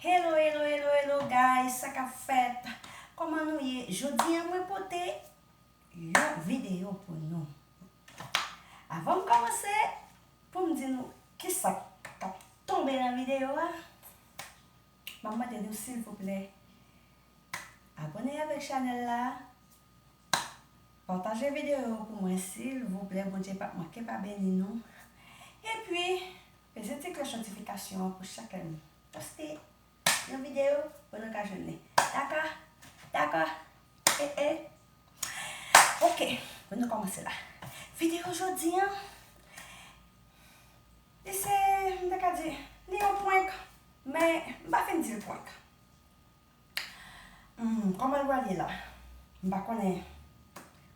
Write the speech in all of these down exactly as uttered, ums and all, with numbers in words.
Hello, hello, hello, hello, guys, sa k ap fèt? Kòman nou ye? Jodi a, mwen pote yon videyo pou nou. Avan m kòmanse, pou m di nou kisa k ap tonbe nan videyo a, m ap mande nou, silvouplè, abòne avèk chanèl la, pataje videyo yo pou mwen, silvouplè, Bondye p ap manke pa beni nou. Epi, peze ti klòch notifikasyon an pou chak lè m poste yon videyo, pou nou ka jwenn li. Dakò? Dakò? E, e. Ok, pou nou kòmanse la. Videyo jodi a, li se, m ta ka di, li yon prank, men m pa fin di l prank. Hmm, kòman l pral ye la? M pa konnen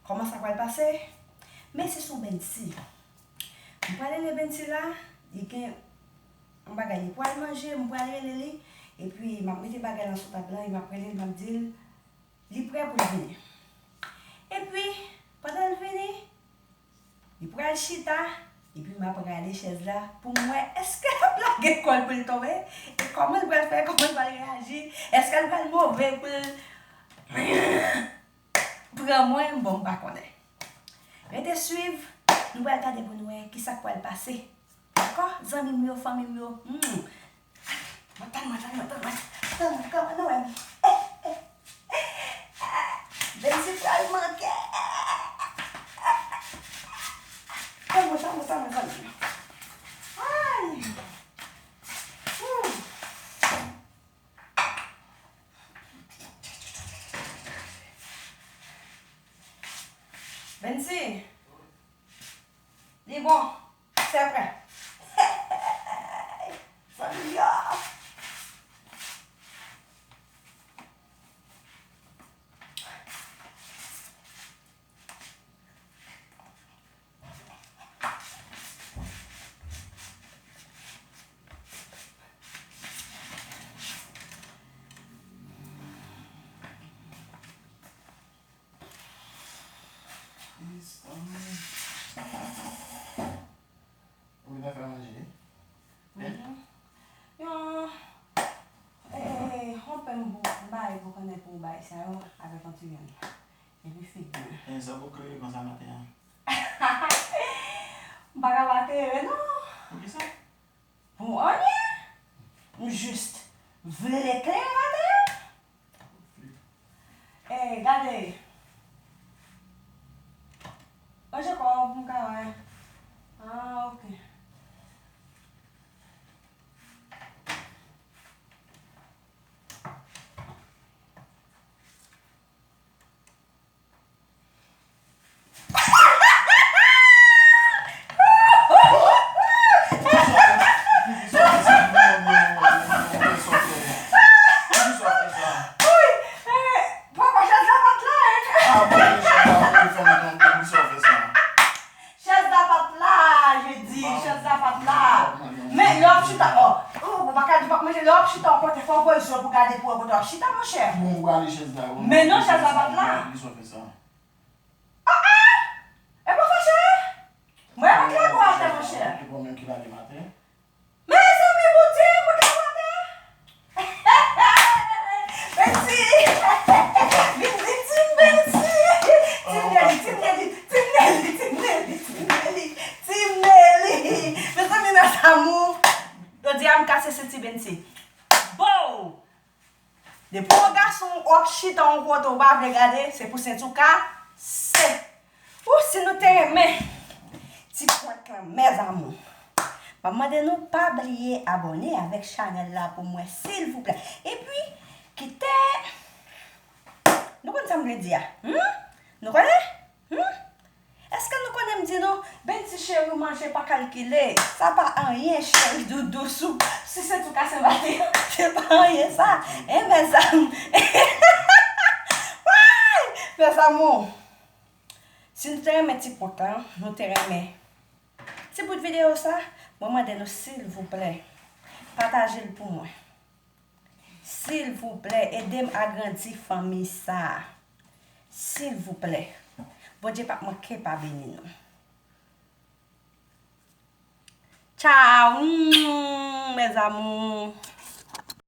kòman sa pral pase, men se sou Bency. M pral rele Bency la, li gen yon bagay li pral manje, m pral rele li, epi m ap mete bagay lan sou tab lan, e m ap rele l, m ap di l, li prè pou l vini. Epi, pandan l vini, li pral chita, epi m ap rale chèz la pou m wè èske l ap lage kò l pou l tonbe, e kòman l pral fè, kòman l pral reyaji, èske l pral move pou l pran mwen, bon, m pa konnen. Rete swiv, nou pral gade pou nou wè kisa k pral pase. Dakò, zanmi m yo, fanmi m yo. Hmm. Mwen tann, mwen tann, mwen tann, mwen tann, kòman nou wè m? Bency pral manke. Tann mwen, tann mwen, tann mwen, tann mwen. Ay. Hmm. Bency. Li bon. Se vre. Zanmi yo. Ou vin fè manje? Manje? Yon, eh, yon pen m pou, m bay pou konnen pou bay sa yo avèk yon ti vyann. Epi figi. E sa pou klere konsa maten an? M pa ka pa klere, non. Poukisa? Pou anyen. M jis vle klere maten an. Ey, gade. Manje kò w pou m ka wè. Ah, ok. Papa, chèz la pa t la, hein? Ah, bon, chèz la, wi, fè m tonbe, poukisa w fè sa? Chèz la pa t la, je di, chèz la pa t la. Men lè w ap chita, oh, oh, ou pa ka di w p ap manje, lè w ap chita yon kote, fò w voye zye w pou gade pou wè kote w ap chita, monchè. Bon, ou rale chèz la, wi. Men non, chèz la pa t la. Poukisa w fè sa? Ah, ah! E pa fache? Mwen pa klage w atè, monchè. Se ou menm ki lage m atè. Mezanmi, Bondye, mwen ka wè. Bency! Vin di Team Bency! Team Nelly, Team Nelly, Team Nelly, Team Nelly, Team Nelly, Team Nelly! Mezanmi, mes amours! Jodi a, m kase senti Bency. Bow! Depi yon gason w ap chita yon kote w pa vle gade, se pou senti w kase. Ou si nou te renmen ti prank lan, mes amours, m ap mande nou pa bliye abòne avèk chanèl la pou mwen, silvouplè. Epi, kite, nou konn sa m vle di a? Hmm? Nou konnen? Hmm? Èske nou konnen m di nou, Bency cheri, manje pa kalkile, sa pa anyen, cheri doudou, sou, si se tou ka se maten, se pa anyen sa, hein, mes amours. Woy! Mes amours, si nou te renmen ti prank lan, nou te renmen ti bout videyo sa, mwen mande nou, silvouplè, pataje l pou mwen. Silvouplè, ede m agrandi fanmi sa a. Silvouplè. Bondye p ap manke pa beni nou. Tchao, mm, mes amours.